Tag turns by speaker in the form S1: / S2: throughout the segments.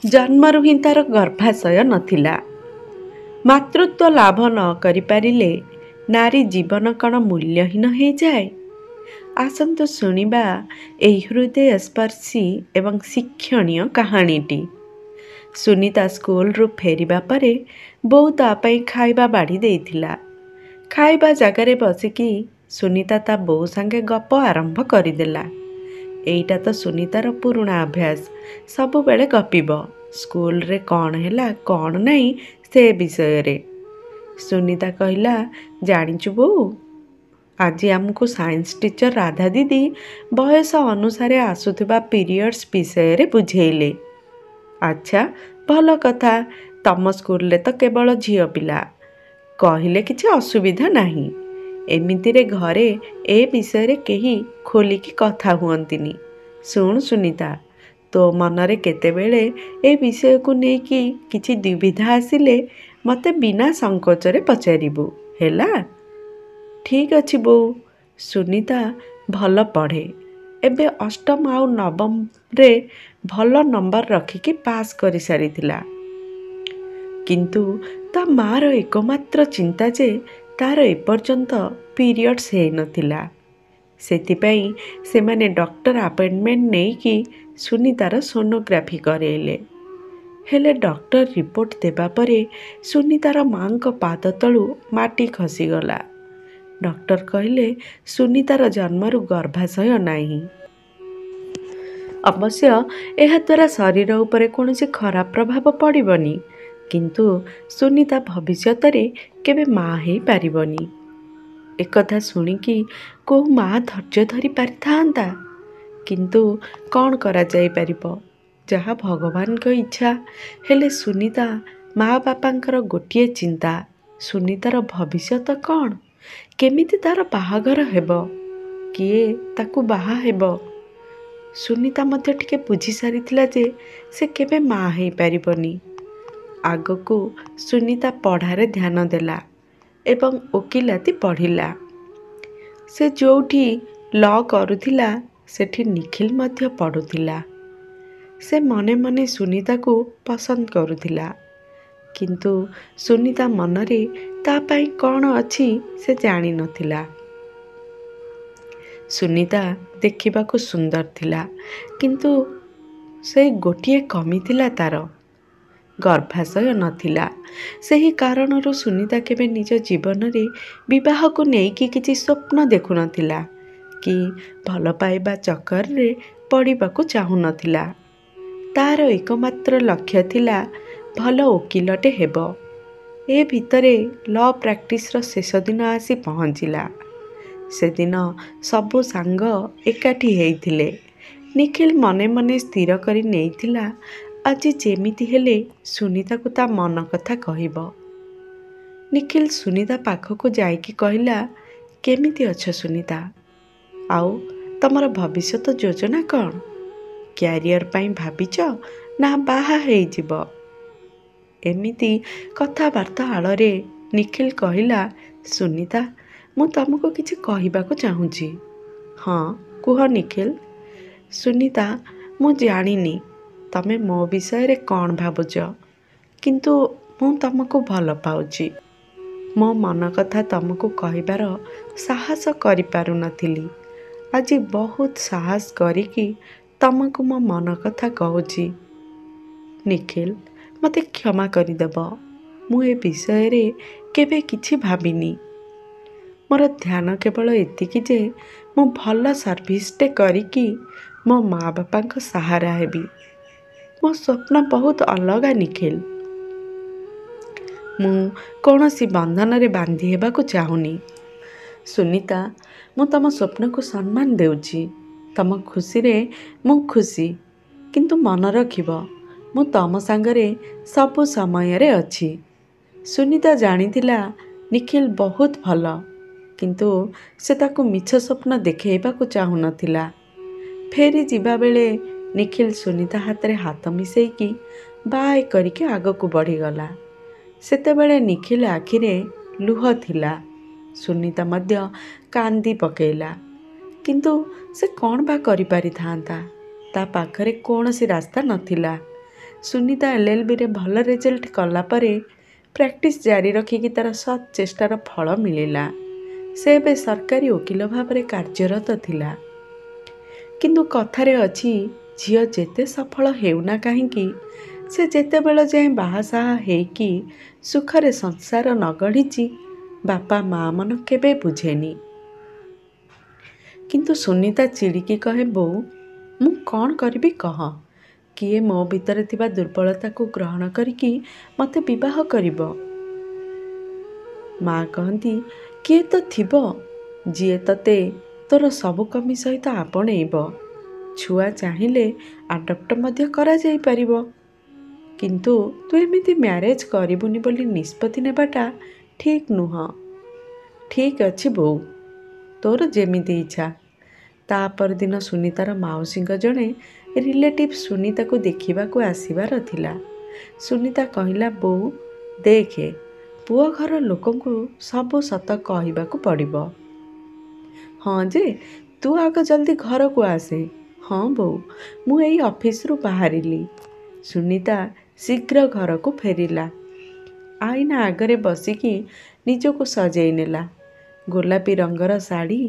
S1: ଜନ୍ମରୁ ହିଁ ତାର ଗର୍ଭାଶୟ ନଥିଲା। ମାତୃତ୍ୱ ଲାଭ ନ କରିପାରିଲେ ନାରୀ ଜୀବନ କ'ଣ ମୂଲ୍ୟହୀନ ହେଇଯାଏ? ଆସନ୍ତୁ ଶୁଣିବା ଏହି ହୃଦୟସ୍ପର୍ଶୀ ଏବଂ ଶିକ୍ଷଣୀୟ କାହାଣୀଟି। ସୁନିତା ସ୍କୁଲରୁ ଫେରିବା ପରେ ବୋଉ ତା ପାଇଁ ଖାଇବା ବାଢ଼ି ଦେଇଥିଲା। ଖାଇବା ଜାଗାରେ ବସିକି ସୁନିତା ତା ବୋଉ ସାଙ୍ଗେ ଗପ ଆରମ୍ଭ କରିଦେଲା। ଏଇଟା ତ ସୁନିତାର ପୁରୁଣା ଅଭ୍ୟାସ, ସବୁବେଳେ ଗପିବ ସ୍କୁଲରେ କ'ଣ ହେଲା କ'ଣ ନାହିଁ ସେ ବିଷୟରେ। ସୁନିତା କହିଲା, ଜାଣିଛୁ ବୋଉ, ଆଜି ଆମକୁ ସାଇନ୍ସ ଟିଚର ରାଧା ଦିଦି ବୟସ ଅନୁସାରେ ଆସୁଥିବା ପିରିୟଡ଼୍ସ ବିଷୟରେ ବୁଝେଇଲେ। ଆଚ୍ଛା, ଭଲ କଥା। ତମ ସ୍କୁଲରେ ତ କେବଳ ଝିଅ ପିଲା, କହିଲେ କିଛି ଅସୁବିଧା ନାହିଁ। ଏମିତିରେ ଘରେ ଏ ବିଷୟରେ କେହି ଖୋଲିକି କଥା ହୁଅନ୍ତିନି। ଶୁଣ ସୁନିତା, ତୋ ମନରେ କେତେବେଳେ ଏ ବିଷୟକୁ ନେଇକି କିଛି ଦ୍ୱିବିଧା ଆସିଲେ ମୋତେ ବିନା ସଂକୋଚରେ ପଚାରିବୁ, ହେଲା? ଠିକ୍ ଅଛି ବୋଉ। ସୁନିତା ଭଲ ପଢ଼େ। ଏବେ ଅଷ୍ଟମ ଆଉ ନବମରେ ଭଲ ନମ୍ବର ରଖିକି ପାସ୍ କରିସାରିଥିଲା। କିନ୍ତୁ ତା ମାଆର ଏକମାତ୍ର ଚିନ୍ତା ଯେ ତାର ଏପର୍ଯ୍ୟନ୍ତ ପିରିୟଡ଼୍ସ ହେଇନଥିଲା। ସେଥିପାଇଁ ସେମାନେ ଡକ୍ଟର ଆପଏଣ୍ଟମେଣ୍ଟ ନେଇକି ସୁନିତାର ସୋନୋଗ୍ରାଫି କରେଇଲେ। ହେଲେ ଡକ୍ଟର ରିପୋର୍ଟ ଦେବା ପରେ ସୁନିତାର ମାଆଙ୍କ ପାଦ ତଳୁ ମାଟି ଖସିଗଲା। ଡକ୍ଟର କହିଲେ ସୁନିତାର ଜନ୍ମରୁ ଗର୍ଭାଶୟ ନାହିଁ। ଅବଶ୍ୟ ଏହାଦ୍ୱାରା ଶରୀର ଉପରେ କୌଣସି ଖରାପ ପ୍ରଭାବ ପଡ଼ିବନି, କିନ୍ତୁ ସୁନିତା ଭବିଷ୍ୟତରେ କେବେ ମା' ହେଇପାରିବନି। ଏକଥା ଶୁଣିକି କେଉଁ ମା' ଧୈର୍ଯ୍ୟ ଧରି ପାରିଥାନ୍ତା? କିନ୍ତୁ କ'ଣ କରାଯାଇପାରିବ, ଯାହା ଭଗବାନଙ୍କ ଇଚ୍ଛା। ହେଲେ ସୁନିତା ମା' ବାପାଙ୍କର ଗୋଟିଏ ଚିନ୍ତା, ସୁନିତାର ଭବିଷ୍ୟତ କ'ଣ? କେମିତି ତାର ବାହାଘର ହେବ? କିଏ ତାକୁ ବାହା ହେବ? ସୁନିତା ମଧ୍ୟ ଟିକେ ବୁଝି ସାରିଥିଲା ଯେ ସେ କେବେ ମା' ହେଇପାରିବନି। ଆଗକୁ ସୁନିତା ପଢ଼ାରେ ଧ୍ୟାନ ଦେଲା ଏବଂ ଓକିଲାତି ପଢ଼ିଲା। ସେ ଯେଉଁଠି ଲ କରୁଥିଲା ସେଠି ନିଖିଲ ମଧ୍ୟ ପଢ଼ୁଥିଲା। ସେ ମନେ ମନେ ସୁନିତାକୁ ପସନ୍ଦ କରୁଥିଲା, କିନ୍ତୁ ସୁନିତା ମନରେ ତା ପାଇଁ କ'ଣ ଅଛି ସେ ଜାଣିନଥିଲା। ସୁନିତା ଦେଖିବାକୁ ସୁନ୍ଦର ଥିଲା, କିନ୍ତୁ ସେଇ ଗୋଟିଏ କମି ଥିଲା ତାର, ଗର୍ଭାଶୟ ନଥିଲା। ସେହି କାରଣରୁ ସୁନିତା କେବେ ନିଜ ଜୀବନରେ ବିବାହକୁ ନେଇକି କିଛି ସ୍ୱପ୍ନ ଦେଖୁନଥିଲା କି ଭଲ ପାଇବା ଚକରରେ ପଡ଼ିବାକୁ ଚାହୁଁନଥିଲା। ତାର ଏକମାତ୍ର ଲକ୍ଷ୍ୟ ଥିଲା ଭଲ ଓକିଲଟେ ହେବ। ଏ ଭିତରେ ଲ ପ୍ରାକ୍ଟିସର ଶେଷ ଦିନ ଆସି ପହଞ୍ଚିଲା। ସେଦିନ ସବୁ ସାଙ୍ଗ ଏକାଠି ହେଇଥିଲେ। ନିଖିଲ ମନେ ମନେ ସ୍ଥିର କରି ନେଇଥିଲା ଆଜି ଯେମିତି ହେଲେ ସୁନିତାକୁ ତା ମନ କଥା କହିବ। ନିଖିଲ ସୁନିତା ପାଖକୁ ଯାଇକି କହିଲା, କେମିତି ଅଛ ସୁନିତା? ଆଉ ତମର ଭବିଷ୍ୟତ ଯୋଜନା କ'ଣ? କ୍ୟାରିୟର ପାଇଁ ଭାବିଛ ନା ବାହା ହେଇଯିବ? ଏମିତି କଥାବାର୍ତ୍ତା ଆଳରେ ନିଖିଲ କହିଲା, ସୁନିତା, ମୁଁ ତମକୁ କିଛି କହିବାକୁ ଚାହୁଁଛି। ହଁ କୁହ ନିଖିଲ। ସୁନିତା, ମୁଁ ଜାଣିନି ତମେ ମୋ ବିଷୟରେ କ'ଣ ଭାବୁଛ, କିନ୍ତୁ ମୁଁ ତମକୁ ଭଲ ପାଉଛି। ମୋ ମନ କଥା ତମକୁ କହିବାର ସାହସ କରିପାରୁନଥିଲି। ଆଜି ବହୁତ ସାହସ କରିକି ତମକୁ ମୋ ମନ କଥା କହୁଛି। ନିଖିଲ, ମୋତେ କ୍ଷମା କରିଦେବ। ମୁଁ ଏ ବିଷୟରେ କେବେ କିଛି ଭାବିନି। ମୋର ଧ୍ୟାନ କେବଳ ଏତିକି ଯେ ମୁଁ ଭଲ ସର୍ଭିସଟେ କରିକି ମୋ ମା ବାପାଙ୍କ ସାହାରା ହେବି। ମୋ ସ୍ୱପ୍ନ ବହୁତ ଅଲଗା ନିଖିଲ। ମୁଁ କୌଣସି ବନ୍ଧନରେ ବାନ୍ଧି ହେବାକୁ ଚାହୁଁନି। ସୁନିତା, ମୁଁ ତମ ସ୍ୱପ୍ନକୁ ସମ୍ମାନ ଦେଉଛି। ତମ ଖୁସିରେ ମୁଁ ଖୁସି, କିନ୍ତୁ ମନ ରଖିବ ମୁଁ ତମ ସାଙ୍ଗରେ ସବୁ ସମୟରେ ଅଛି। ସୁନିତା ଜାଣିଥିଲା ନିଖିଲ ବହୁତ ଭଲ, କିନ୍ତୁ ସେ ତାକୁ ମିଛ ସ୍ୱପ୍ନ ଦେଖେଇବାକୁ ଚାହୁଁନଥିଲା। ଫେରି ଯିବାବେଳେ ନିଖିଲ ସୁନିତା ହାତରେ ହାତ ମିଶେଇକି ବାଏ କରିକି ଆଗକୁ ବଢ଼ିଗଲା। ସେତେବେଳେ ନିଖିଲ ଆଖିରେ ଲୁହ ଥିଲା। ସୁନିତା ମଧ୍ୟ କାନ୍ଦି ପକେଇଲା, କିନ୍ତୁ ସେ କ'ଣ ବା କରିପାରିଥାନ୍ତା? ତା ପାଖରେ କୌଣସି ରାସ୍ତା ନଥିଲା। ସୁନିତା ଏଲ୍ଏଲ୍ବିରେ ଭଲ ରେଜଲ୍ଟ କଲା ପରେ ପ୍ରାକ୍ଟିସ୍ ଜାରି ରଖିକି ତା'ର ସତ୍ ଚେଷ୍ଟାର ଫଳ ମିଳିଲା। ସେ ଏବେ ସରକାରୀ ଓକିଲ ଭାବରେ କାର୍ଯ୍ୟରତ ଥିଲା। କିନ୍ତୁ କଥାରେ ଅଛି, ଝିଅ ଯେତେ ସଫଳ ହେଉନା କାହିଁକି, ସେ ଯେତେବେଳ ଯାଏଁ ବାହାସାହା ହେଇକି ସୁଖରେ ସଂସାର ନ ଗଢ଼ିଛି, ବାପା ମା ମନ କେବେ ବୁଝେନି। କିନ୍ତୁ ସୁନିତା ଚିଡ଼ିକି କହେ, ବୋଉ, ମୁଁ କ'ଣ କରିବି କହ? କିଏ ମୋ ଭିତରେ ଥିବା ଦୁର୍ବଳତାକୁ ଗ୍ରହଣ କରିକି ମୋତେ ବିବାହ କରିବ? ମା କହନ୍ତି, କିଏ ତ ଥିବ ଯିଏ ତତେ ତୋର ସବୁ କମି ସହିତ ଆପଣେଇବ। ଛୁଆ ଚାହିଁଲେ ଆଡପ୍ଟ ମଧ୍ୟ କରାଯାଇପାରିବ। କିନ୍ତୁ ତୁ ଏମିତି ମ୍ୟାରେଜ୍ କରିବୁନି ବୋଲି ନିଷ୍ପତ୍ତି ନେବାଟା ଠିକ୍ ନୁହଁ। ଠିକ୍ ଅଛି ବୋଉ, ତୋର ଯେମିତି ଇଚ୍ଛା। ତା ପରଦିନ ସୁନିତାର ମାଉସୀଙ୍କ ଜଣେ ରିଲେଟିଭ୍ ସୁନିତାକୁ ଦେଖିବାକୁ ଆସିବାର ଥିଲା। ସୁନିତା କହିଲା, ବୋଉ, ଦେଖେ, ପୁଅ ଘର ଲୋକଙ୍କୁ ସବୁ ସତ କହିବାକୁ ପଡ଼ିବ। ହଁ ଯେ, ତୁ ଆଗ ଜଲ୍ଦି ଘରକୁ ଆସେ। ହଁ ବୋଉ, ମୁଁ ଏଇ ଅଫିସରୁ ବାହାରିଲି। ସୁନିତା ଶୀଘ୍ର ଘରକୁ ଫେରିଲା। ଆଇନା ଆଗରେ ବସିକି ନିଜକୁ ସଜେଇ ନେଲା। ଗୋଲାପୀ ରଙ୍ଗର ଶାଢ଼ୀ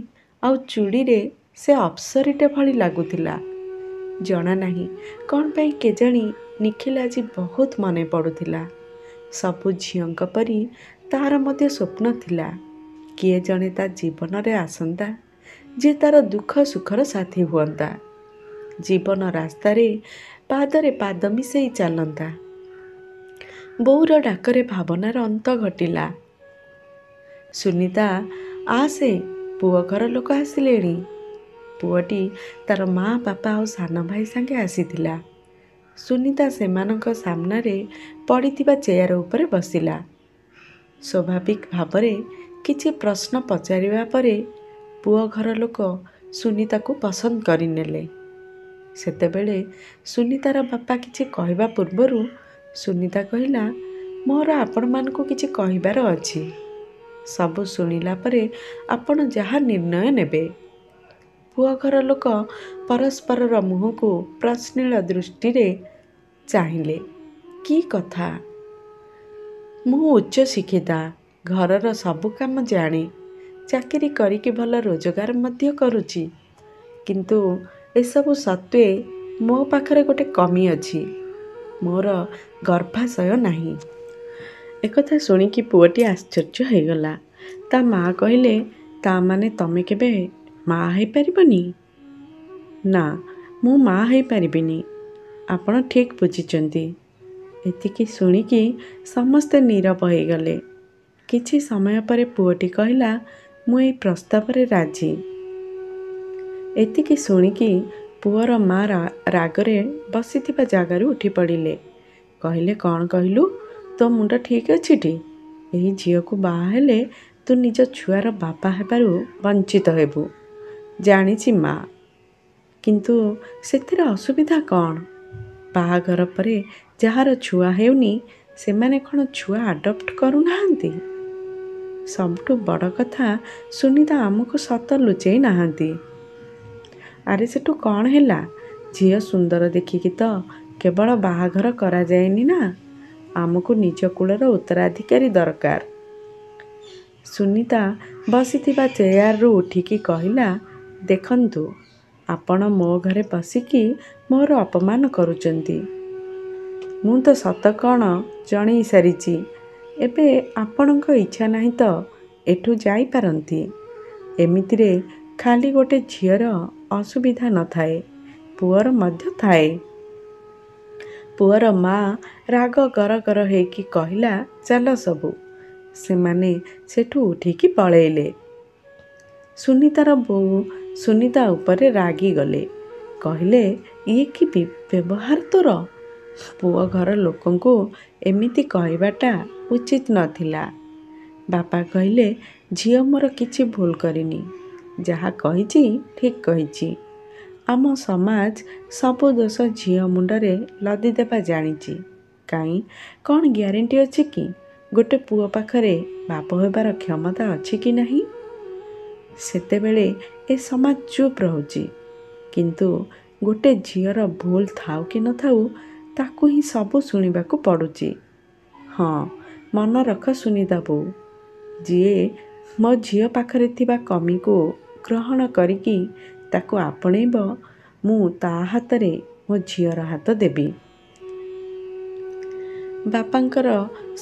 S1: ଆଉ ଚୁଡ଼ିରେ ସେ ଅପ୍ସରୀଟେ ଭଳି ଲାଗୁଥିଲା। ଜଣା ନାହିଁ କ'ଣ ପାଇଁ କେଜାଣି ନିଖିଲ ଆଜି ବହୁତ ମନେ ପଡ଼ୁଥିଲା। ସବୁ ଝିଅଙ୍କ ପରି ତାର ମଧ୍ୟ ସ୍ୱପ୍ନ ଥିଲା, କିଏ ଜଣେ ତା ଜୀବନରେ ଆସନ୍ତା, ଯିଏ ତାର ଦୁଃଖ ସୁଖର ସାଥୀ ହୁଅନ୍ତା, ଜୀବନ ରାସ୍ତାରେ ପାଦରେ ପାଦ ମିଶେଇ ଚାଲନ୍ତା। ବୋଉର ଡାକରେ ଭାବନାର ଅନ୍ତ ଘଟିଲା। ସୁନିତା, ଆସେ, ପୁଅ ଘର ଲୋକ ଆସିଲେଣି। ପୁଅଟି ତାର ମା, ବାପା ଆଉ ସାନ ଭାଇ ସାଙ୍ଗେ ଆସିଥିଲା। ସୁନିତା ସେମାନଙ୍କ ସାମ୍ନାରେ ପଡ଼ିଥିବା ଚେୟାର ଉପରେ ବସିଲା। ସ୍ୱାଭାବିକ ଭାବରେ କିଛି ପ୍ରଶ୍ନ ପଚାରିବା ପରେ ପୁଅ ଘର ଲୋକ ସୁନିତାକୁ ପସନ୍ଦ କରିନେଲେ। ସେତେବେଳେ ସୁନିତାର ବାପା କିଛି କହିବା ପୂର୍ବରୁ ସୁନିତା କହିଲା, ମୋର ଆପଣମାନଙ୍କୁ କିଛି କହିବାର ଅଛି। ସବୁ ଶୁଣିଲା ପରେ ଆପଣ ଯାହା ନିର୍ଣ୍ଣୟ ନେବେ। ପୁଅ ଘର ଲୋକ ପରସ୍ପରର ମୁହଁକୁ ପ୍ରଶ୍ନିଳ ଦୃଷ୍ଟିରେ ଚାହିଁଲେ। କି କଥା? ମୁଁ ଉଚ୍ଚ ଶିକ୍ଷିତା, ଘରର ସବୁ କାମ ଜାଣେ, ଚାକିରି କରିକି ଭଲ ରୋଜଗାର ମଧ୍ୟ କରୁଛି। କିନ୍ତୁ ଏସବୁ ସତ୍ତ୍ୱେ ମୋ ପାଖରେ ଗୋଟେ କମି ଅଛି, ମୋର ଗର୍ଭାଶୟ ନାହିଁ। ଏକଥା ଶୁଣିକି ପୁଅଟି ଆଶ୍ଚର୍ଯ୍ୟ ହେଇଗଲା। ତା ମା କହିଲେ, ତା ମାନେ ତମେ କେବେ ମା ହେଇପାରିବନି? ନା, ମୁଁ ମା ହେଇପାରିବିନି। ଆପଣ ଠିକ୍ ବୁଝିଛନ୍ତି। ଏତିକି ଶୁଣିକି ସମସ୍ତେ ନୀରବ ହେଇଗଲେ। କିଛି ସମୟ ପରେ ପୁଅଟି କହିଲା, ମୁଁ ଏଇ ପ୍ରସ୍ତାବରେ ରାଜି। ଏତିକି ଶୁଣିକି ପୁଅର ମା ରାଗରେ ବସିଥିବା ଜାଗାରୁ ଉଠି ପଡ଼ିଲେ। କହିଲେ, କ'ଣ କହିଲୁ? ତୋ ମୁଣ୍ଡ ଠିକ୍ ଅଛିଟି? ଏହି ଝିଅକୁ ବାହା ହେଲେ ତୁ ନିଜ ଛୁଆର ବାପା ହେବାରୁ ବଞ୍ଚିତ ହେବୁ। ଜାଣିଛି ମା, କିନ୍ତୁ ସେଥିରେ ଅସୁବିଧା କ'ଣ? ବାହାଘର ପରେ ଯାହାର ଛୁଆ ହେଉନି, ସେମାନେ କ'ଣ ଛୁଆ ଆଡପ୍ଟ କରୁନାହାନ୍ତି? ସବୁଠୁ ବଡ଼ କଥା, ସୁନିତା ଆମକୁ ସତ ଲୁଚେଇ ନାହାନ୍ତି। ଆରେ ସେଠୁ କ'ଣ ହେଲା? ଝିଅ ସୁନ୍ଦର ଦେଖିକି ତ କେବଳ ବାହାଘର କରାଯାଏନି ନା, ଆମକୁ ନିଜ କୂଳର ଉତ୍ତରାଧିକାରୀ ଦରକାର। ସୁନିତା ବସିଥିବା ଚେୟାରରୁ ଉଠିକି କହିଲା, ଦେଖନ୍ତୁ, ଆପଣ ମୋ ଘରେ ବସିକି ମୋର ଅପମାନ କରୁଛନ୍ତି। ମୁଁ ତ ସତ କ'ଣ ଜଣେଇ ସାରିଛି। ଏବେ ଆପଣଙ୍କ ଇଚ୍ଛା ନାହିଁ ତ ଏଠୁ ଯାଇପାରନ୍ତି। ଏମିତିରେ ଖାଲି ଗୋଟେ ଝିଅର ଅସୁବିଧା ନଥାଏ, ପୁଅର ମଧ୍ୟ ଥାଏ। ପୁଅର ମା ରାଗ ଗର ଗର ହେଇକି କହିଲା, ଚାଲ ସବୁ। ସେମାନେ ସେଠୁ ଉଠିକି ପଳେଇଲେ। ସୁନିତାର ବୋଉ ସୁନିତା ଉପରେ ରାଗିଗଲେ। କହିଲେ, ଇଏ କି ବ୍ୟବହାର ତୋର? ପୁଅ ଘର ଲୋକଙ୍କୁ ଏମିତି କହିବାଟା ଉଚିତ ନଥିଲା। ବାପା କହିଲେ, ଝିଅ ମୋର କିଛି ଭୁଲ କରିନି, ଯାହା କହିଛି ଠିକ୍ କହିଛି। ଆମ ସମାଜ ସବୁ ଦୋଷ ଝିଅ ମୁଣ୍ଡରେ ଲଦିଦେବା ଜାଣିଛି। କାହିଁ କ'ଣ ଗ୍ୟାରେଣ୍ଟି ଅଛି କି ଗୋଟେ ପୁଅ ପାଖରେ ବାପ ହେବାର କ୍ଷମତା ଅଛି କି ନାହିଁ? ସେତେବେଳେ ଏ ସମାଜ ଚୁପ୍ ରହୁଛି। କିନ୍ତୁ ଗୋଟେ ଝିଅର ଭୁଲ ଥାଉ କି ନଥାଉ, ତାକୁ ହିଁ ସବୁ ଶୁଣିବାକୁ ପଡ଼ୁଛି। ହଁ, ମନ ରଖ ସୁନିତା ବୋଉ, ଯିଏ ମୋ ଝିଅ ପାଖରେ ଥିବା କମିକୁ ଗ୍ରହଣ କରିକି ତାକୁ ଆପଣେଇବ, ମୁଁ ତା ହାତରେ ମୋ ଝିଅର ହାତ ଦେବି। ବାପାଙ୍କର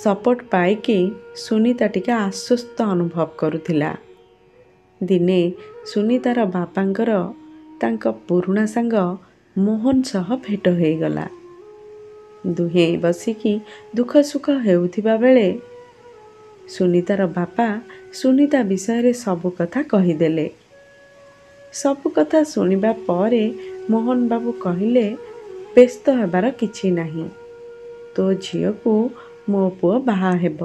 S1: ସପୋର୍ଟ ପାଇକି ସୁନିତା ଟିକେ ଆଶ୍ୱସ୍ତ ଅନୁଭବ କରୁଥିଲା। ଦିନେ ସୁନିତାର ବାପାଙ୍କର ତାଙ୍କ ପୁରୁଣା ସାଙ୍ଗ ମୋହନ ସହ ଭେଟ ହେଇଗଲା। ଦୁହେଁ ବସିକି ଦୁଃଖ ସୁଖ ହେଉଥିବା ବେଳେ ସୁନିତାର ବାପା ସୁନିତା ବିଷୟରେ ସବୁ କଥା କହିଦେଲେ। ସବୁ କଥା ଶୁଣିବା ପରେ ମୋହନ ବାବୁ କହିଲେ, ବ୍ୟସ୍ତ ହେବାର କିଛି ନାହିଁ, ତୋ ଝିଅକୁ ମୋ ପୁଅ ବାହା ହେବ।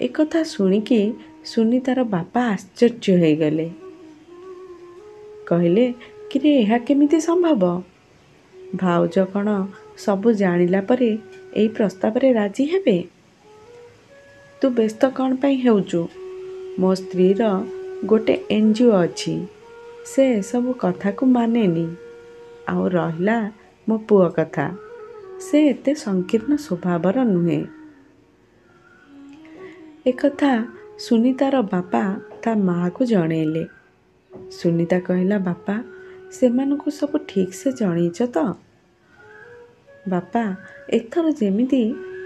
S1: ଏକଥା ଶୁଣିକି ସୁନିତାର ବାପା ଆଶ୍ଚର୍ଯ୍ୟ ହେଇଗଲେ। କହିଲେ, କିରେ, ଏହା କେମିତି ସମ୍ଭବ? ଭାଉଜ କ'ଣ ସବୁ ଜାଣିଲା ପରେ ଏଇ ପ୍ରସ୍ତାବରେ ରାଜି ହେବେ? ତୁ ବ୍ୟସ୍ତ କ'ଣ ପାଇଁ ହେଉଛୁ? ମୋ ସ୍ତ୍ରୀର ଗୋଟେ NGO ଅଛି, ସେ ଏସବୁ କଥାକୁ ମାନେନି। ଆଉ ରହିଲା ମୋ ପୁଅ କଥା, ସେ ଏତେ ସଂକୀର୍ଣ୍ଣ ସ୍ୱଭାବର ନୁହେଁ। ଏକଥା ସୁନିତାର ବାପା ତା ମାଆକୁ ଜଣେଇଲେ। ସୁନିତା କହିଲା, ବାପା, ସେମାନଙ୍କୁ ସବୁ ଠିକ୍ସେ ଜଣେଇଛ ତ? ବାପା, ଏଥର ଯେମିତି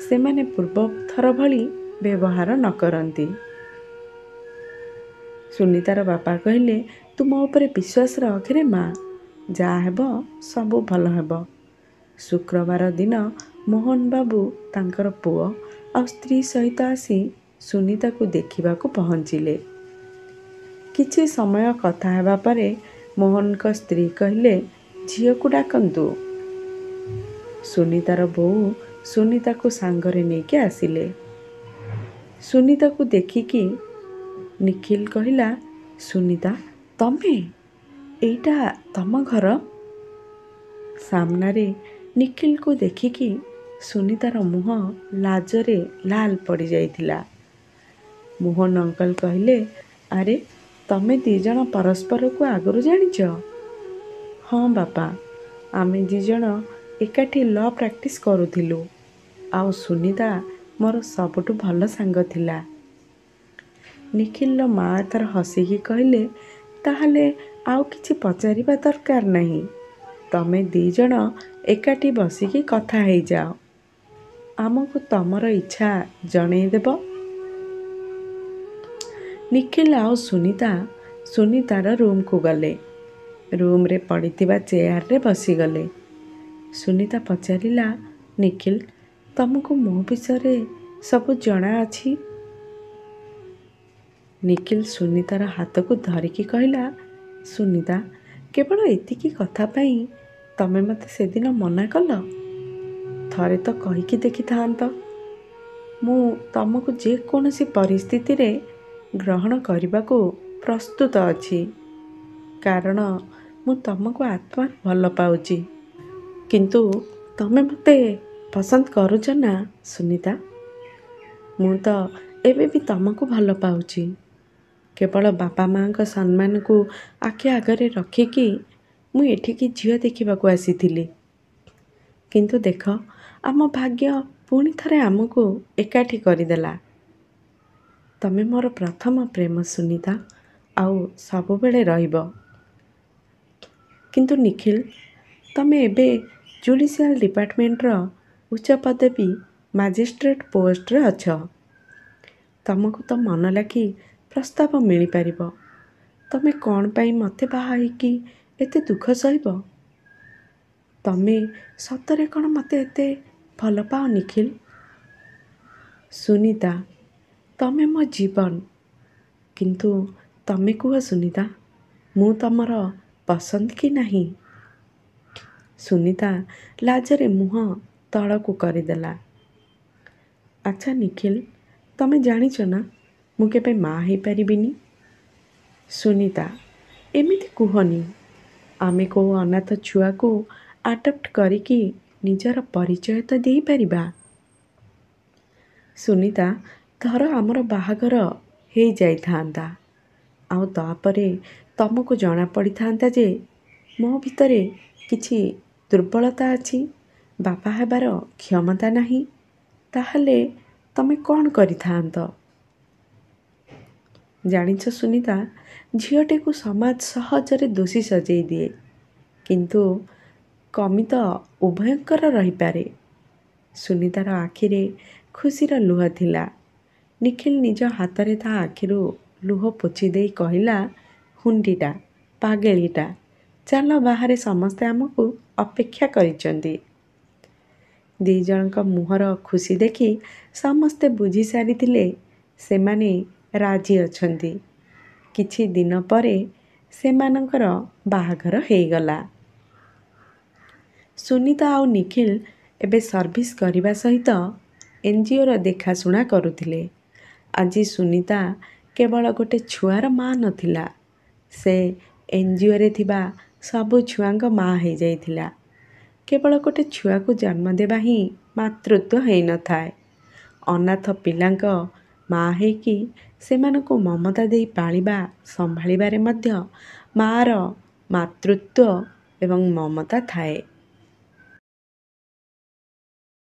S1: ସେମାନେ ପୂର୍ବ ଥର ଭଳି ବ୍ୟବହାର ନ କରନ୍ତି। ସୁନିତାର ବାପା କହିଲେ, ତୁ ମୋ ଉପରେ ବିଶ୍ୱାସ ରଖରେ ମା, ଯାହା ହେବ ସବୁ ଭଲ ହେବ। ଶୁକ୍ରବାର ଦିନ ମୋହନ ବାବୁ ତାଙ୍କର ପୁଅ ଆଉ ସ୍ତ୍ରୀ ସହିତ ଆସି ସୁନିତାକୁ ଦେଖିବାକୁ ପହଞ୍ଚିଲେ। କିଛି ସମୟ କଥା ହେବା ପରେ ମୋହନଙ୍କ ସ୍ତ୍ରୀ କହିଲେ, ଝିଅକୁ ଡାକନ୍ତୁ। ସୁନିତାର ବୋଉ ସୁନିତାକୁ ସାଙ୍ଗରେ ନେଇକି ଆସିଲେ। ସୁନିତାକୁ ଦେଖିକି ନିଖିଲ କହିଲା, ସୁନିତା, ତମେ? ଏଇଟା ତମ ଘର? ସାମ୍ନାରେ ନିଖିଲକୁ ଦେଖିକି ସୁନିତାର ମୁହଁ ଲାଜରେ ଲାଲ ପଡ଼ିଯାଇଥିଲା। ମୋହନ ଅଙ୍କଲ କହିଲେ, ଆରେ, ତମେ ଦୁଇ ଜଣ ପରସ୍ପରକୁ ଆଗରୁ ଜାଣିଛ? ହଁ ବାପା, ଆମେ ଦୁଇ ଜଣ ଏକାଠି ଲ ପ୍ରାକ୍ଟିସ୍ କରୁଥିଲୁ, ଆଉ ସୁନିତା ମୋର ସବୁଠୁ ଭଲ ସାଙ୍ଗ ଥିଲା। ନିଖିଲର ମା ଏଥର ହସିକି କହିଲେ, ତାହେଲେ ଆଉ କିଛି ପଚାରିବା ଦରକାର ନାହିଁ, ତମେ ଦୁଇ ଜଣ ଏକାଠି ବସିକି କଥା ହେଇଯାଅ, ଆମକୁ ତମର ଇଚ୍ଛା ଜଣେଇଦେବ। ନିଖିଲ ଆଉ ସୁନିତା ସୁନିତାର ରୁମ୍କୁ ଗଲେ। ରୁମ୍ରେ ପଡ଼ିଥିବା ଚେୟାରରେ ବସିଗଲେ। ସୁନିତା ପଚାରିଲା, ନିଖିଲ, ତମକୁ ମୋ ବିଷୟରେ ସବୁ ଜଣା ଅଛି? ନିଖିଲ ସୁନିତାର ହାତକୁ ଧରିକି କହିଲା, ସୁନିତା, କେବଳ ଏତିକି କଥା ପାଇଁ ତମେ ମୋତେ ସେଦିନ ମନା କଲ? ଥରେ ତ କହିକି ଦେଖିଥାନ୍ତ। ମୁଁ ତମକୁ ଯେକୌଣସି ପରିସ୍ଥିତିରେ ଗ୍ରହଣ କରିବାକୁ ପ୍ରସ୍ତୁତ ଅଛି, କାରଣ ମୁଁ ତମକୁ ଆତ୍ମା ଭଲ ପାଉଛି। କିନ୍ତୁ ତମେ ମୋତେ ପସନ୍ଦ କରୁଛ ନା ସୁନିତା? ମୁଁ ତ ଏବେ ବି ତମକୁ ଭଲ ପାଉଛି। କେବଳ ବାପା ମାଆଙ୍କ ସମ୍ମାନକୁ ଆଖି ଆଗରେ ରଖିକି ମୁଁ ଏଠିକି ଝିଅ ଦେଖିବାକୁ ଆସିଥିଲି, କିନ୍ତୁ ଦେଖ, ଆମ ଭାଗ୍ୟ ପୁଣି ଥରେ ଆମକୁ ଏକାଠି କରିଦେଲା। ତମେ ମୋର ପ୍ରଥମ ପ୍ରେମ ସୁନିତା, ଆଉ ସବୁବେଳେ ରହିବ। କିନ୍ତୁ ନିଖିଲ, ତମେ ଏବେ ଜୁଡ଼ିସିଆଲ ଡିପାର୍ଟମେଣ୍ଟର ଉଚ୍ଚ ପଦବୀ ମାଜିଷ୍ଟ୍ରେଟ୍ ପୋଷ୍ଟରେ ଅଛ। ତମକୁ ତ ମନ ଲାଖି ପ୍ରସ୍ତାବ ମିଳିପାରିବ। ତମେ କ'ଣ ପାଇଁ ମୋତେ ବାହା ହେଇକି ଏତେ ଦୁଃଖ ସହିବ? ତମେ ସତରେ କ'ଣ ମୋତେ ଏତେ ଭଲ ପାଅ ନିଖିଲ? ସୁନିତା, ତମେ ମୋ ଜୀବନ। କିନ୍ତୁ ତମେ କୁହ ସୁନିତା, ମୁଁ ତମର ପସନ୍ଦ କି ନାହିଁ? ସୁନିତା ଲାଜରେ ମୁହଁ ତଳକୁ କରିଦେଲା। ଆଚ୍ଛା ନିଖିଲ, ତମେ ଜାଣିଛ ନା ମୁଁ କେବେ ମା ହେଇପାରିବିନି? ସୁନିତା, ଏମିତି କୁହନି। ଆମେ କେଉଁ ଅନାଥ ଛୁଆକୁ ଆଡପ୍ଟ କରିକି ନିଜର ପରିଚୟ ତ ଦେଇପାରିବା। ସୁନିତା, ଧର ଆମର ବାହାଘର ହେଇଯାଇଥାନ୍ତା, ଆଉ ତାପରେ ତମକୁ ଜଣାପଡ଼ିଥାନ୍ତା ଯେ ମୋ ଭିତରେ କିଛି ଦୁର୍ବଳତା ଅଛି, ବାପା ହେବାର କ୍ଷମତା ନାହିଁ, ତାହେଲେ ତମେ କ'ଣ କରିଥାନ୍ତ? ଜାଣିଛ ସୁନିତା, ଝିଅଟିକୁ ସମାଜ ସହଜରେ ଦୋଷୀ ସଜେଇ ଦିଏ, କିନ୍ତୁ କମି ତ ଉଭୟଙ୍କର ରହିପାରେ। ସୁନିତାର ଆଖିରେ ଖୁସିର ଲୁହ ଥିଲା। ନିଖିଲ ନିଜ ହାତରେ ତା ଆଖିରୁ ଲୁହ ପୋଛି ଦେଇ କହିଲା, ହୁଣ୍ଡିଟା, ପାଗେଳିଟା, ଚାଲ, ବାହାରେ ସମସ୍ତେ ଆମକୁ ଅପେକ୍ଷା କରିଛନ୍ତି। ଦି ଜଣଙ୍କ ମୁହଁର ଖୁସି ଦେଖି ସମସ୍ତେ ବୁଝି ସାରିଥିଲେ ସେମାନେ ରାଜି ଅଛନ୍ତି। କିଛି ଦିନ ପରେ ସେମାନଙ୍କର ବାହାଘର ହେଇଗଲା। ସୁନିତା ଆଉ ନିଖିଲ ଏବେ ସର୍ଭିସ କରିବା ସହିତ ଏନ୍ଜିଓର ଦେଖାଶୁଣା କରୁଥିଲେ। ଆଜି ସୁନିତା କେବଳ ଗୋଟେ ଛୁଆର ମା ନଥିଲା, ସେ ଏନ୍ଜିଓରେ ଥିବା ସବୁ ଛୁଆଙ୍କ ମା ହେଇଯାଇଥିଲା। କେବଳ ଗୋଟେ ଛୁଆକୁ ଜନ୍ମ ଦେବା ହିଁ ମାତୃତ୍ୱ ହେଇନଥାଏ। ଅନାଥ ପିଲାଙ୍କ ମା ହେଇକି ସେମାନଙ୍କୁ ମମତା ଦେଇ ପାଳିବା ସମ୍ଭାଳିବାରେ ମଧ୍ୟ ମାଆର ମାତୃତ୍ୱ ଏବଂ ମମତା ଥାଏ।